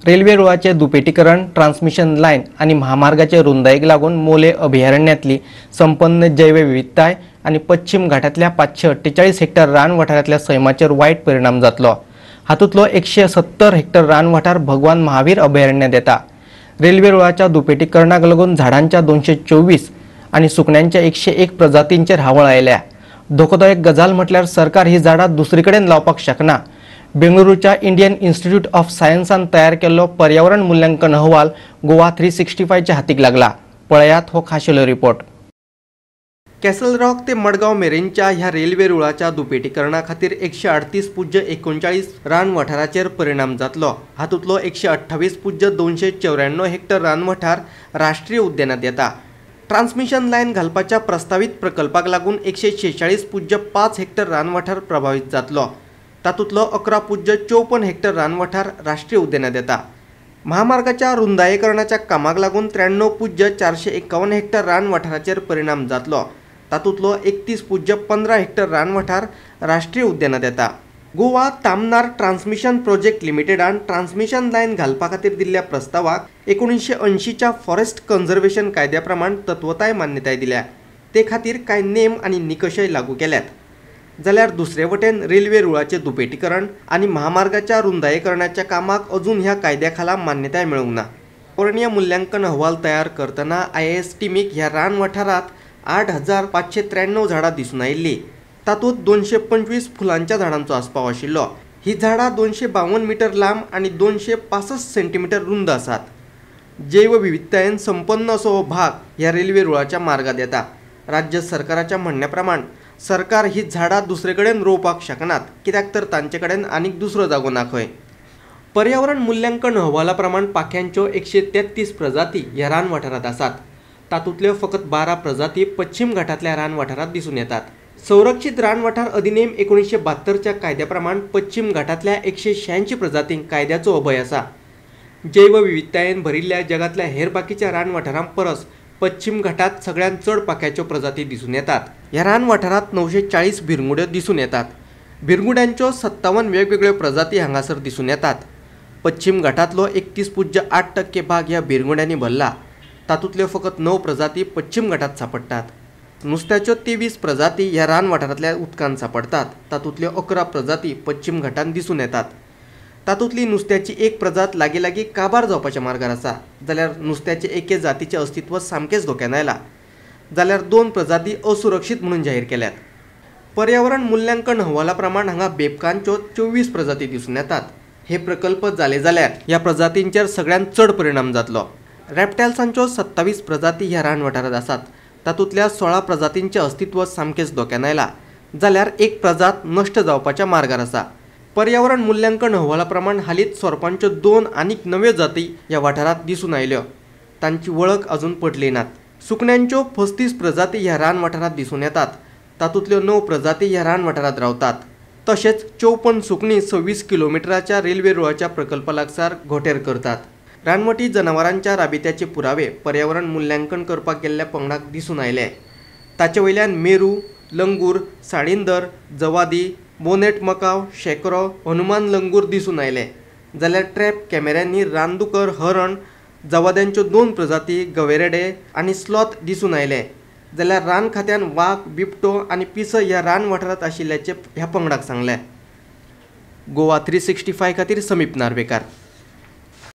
Railway रुळाचे दुपेटीकरण, transmission line आनी म्हामार्गाचे रुंदायेक लागून मोले अभयारण्यांतली संपन्न जैवविविधताय आनी पश्चिम घाटांतल्या 548 हेक्टर रान वाठारांतल्या सैमाचेर वायट परिणाम जातलो. हातूंतलो 170 हेक्टर रान वाठार भगवान महावीर अभयारण्यांत येता. रेल्वे रुळाच्या दुपेटीकरणाक लागून झाडांच्या 224 आनी सुकण्यांच्या 101 प्रजातींचेर हावळ आयल्या. धोकोदायक गजाल म्हटल्यार सरकार ही झाडां दुसरे कडेन लावपाक शकना. बेंगळुरूच्या इंडियन इन्स्टिट्यूट ऑफ सायन्सान तयार केल्लो पर्यावरण मूल्यांकन अहवाल गोवा 365च्या हातीक लागला. पळयात हो खाशेलो रिपोर्ट. कॅसल रॉक ते मडगांव मेरेनच्या ह्या रेल्वे रुळाच्या दुपेटीकरणा खातीर 138.39 रान वाठाराचेर परिणाम जातलो. हातूंतलो 128.294 हेक्टर रान वाठार राष्ट्रीय उद्यानात येता. ट्रान्समिशन लायन घालपाच्या प्रस्तावीत प्रकल्पाक लागून 146.5 हेक्टर रान वाठार प्रभावीत जातलो. तातूंतलो 11.54 हेक्टर रान वाठार राष्ट्रीय उद्यानात येता. महामार्गाच्या रुंदायीकरणाच्या कामाक लागून 93.451 हेक्टर रान वाठाराचेर परिणाम जातलो. तातूंतलो 31.15 हेक्टर रान वाठार राष्ट्रीय उद्यानात येता. गोवा तामनार ट्रान्समिशन प्रोजेक्ट लिमिटेडान ट्रान्समिशन लायन घालपा खातीर दिल्ल्या प्रस्तावाक 1980च्या फॉरेस्ट कन्झर्वेशन कायद्या प्रमाण तत्वताय मान्यताय दिल्या. ते खातीर कांय नेम आनी निकशय लागू केल्यात. जाल्यार दुसरे वटेन रेल्वे रुळाचें दुपेटीकरण आनी महामार्गाच्या रुंदायीकरणाच्या कामाक अजून ह्या कायद्या खाला मान्यताय मेळूंक ना. पर्यावरणीय मूल्यांकन अहवाल तयार करतना IAS टिमीक ह्या रान वाठारांत 8,593 झाडां दिसून आयिल्लीं. तातूंत 225 फुलांच्या झाडांचो आस्पाव आशिल्लो. ही झाडां 252 मीटर लांब आनी 265 सेंटीमीटर रुंद आसात. जैवविविधतायेन संपन्न असो हो भाग ह्या रेल्वे रुळाच्या मार्गात येता. राज्य सरकाराच्या म्हणण्या प्रमाण सरकार ही झाडां दुसरे कडेन रोवपाक शकनात, कित्याक तर तांचे कडेन आनीक दुसरो जागो ना खंय. पर्यावरण मूल्यांकन अहवाला प्रमाण पाख्यांच्यो 133 प्रजाती ह्या रान वाठारांत आसात. तातूंतल्यो फकत 12 प्रजाती पश्चिम घाटांतल्या रान वाठारांत दिसून येतात. संरक्षित रान वाठार अधिनेम 1972च्या कायद्या प्रमाण पश्चिम घाटांतल्या 186 प्रजातींक कायद्याचो अभय आसा. जैवविविधतायेन भरिल्ल्या जगांतल्या हेर बाकीच्या रान वाठारां परस पश्चिम घाटांत सगळ्यांत चड पाख्याच्यो प्रजाती दिसून येतात. ह्या रान वाठारांत 940 भिरंगुड्यो दिसून येतात. भिरंगुड्यांच्यो 57 वेगवेगळ्यो प्रजाती हांगासर दिसून येतात. पश्चिम घाटांतलो 31.8% भाग ह्या भिरंगुड्यांनी भरला. तातूंतल्यो फकत 9 प्रजाती पश्चिम घाटांत सांपडटात. नुस्त्याच्यो 23 प्रजाती ह्या रान वाठारांतल्या उदकांत सांपडटात. तातूंतल्यो 11 प्रजाती पश्चिम घाटांत दिसून येतात. तातूंतली नुस्त्याची एक प्रजात लागीं लागीं काबार जावपाच्या मार्गार आसा. जाल्यार नुस्त्याचे एके जातीचें अस्तित्व सामकेंच धोक्यान आयलां. जाल्यार 2 प्रजाती असुरक्षीत म्हणून जाहीर केल्यात. पर्यावरण मूल्यांकन अहवाला प्रमाण हांगा बेबकांच्यो 24 प्रजाती दिसून येतात. हे प्रकल्प जाले जाल्यार ह्या प्रजातींचेर सगळ्यांत चड परिणाम जातलो. रेप्टायल्सांच्यो 27 प्रजाती ह्या रान वाठारांत आसात. तातूंतल्या 16 प्रजातींचें अस्तित्व सामकेंच धोक्यान आयलां. जाल्यार एक प्रजात नश्ट जावपाच्या मार्गार आसा. पर्यावरण मूल्यांकन अहवाला प्रमाण हालींच सोरपांच्यो 2 आनीक नव्यो जाती ह्या वाठारांत दिसून आयल्यो. तांची वळख अजून पटली नात. सुकण्यांच्यो 35 प्रजाती ह्या रान वाठारांत दिसून येतात. तातूंतल्यो 9 प्रजाती ह्या रान वाठारांत रावतात. तशेंच 54 सुकणीं 26 किलोमिटराच्या रेल्वे रुळाच्या प्रकल्पा लागसार घोंटेर करतात. रानवटी जनावरांच्या राबित्याचे पुरावे पर्यावरण मूल्यांकन करपाक गेल्ल्या पंगडाक दिसून आयले. ताचे वयल्यान मेरू, लंगूर, साळिंदर, जवादी, बोनेट मकाव, शेकरो, हनुमान लंगूर दिसून आयले. जाल्यार ट्रॅप कॅमेऱ्यांनी रानदुकर, हरण, जवाद्यांच्यो 2 प्रजाती, गवेरेडे आनी स्लॉथ दिसून आयले. जाल्यार रान खात्यान वाग, बिबटो आनी पिसय ह्या रान वाठारांत आशिल्ल्याचें ह्या पंगडाक सांगलें. गोवा 365 खातीर समीप नार्वेकार.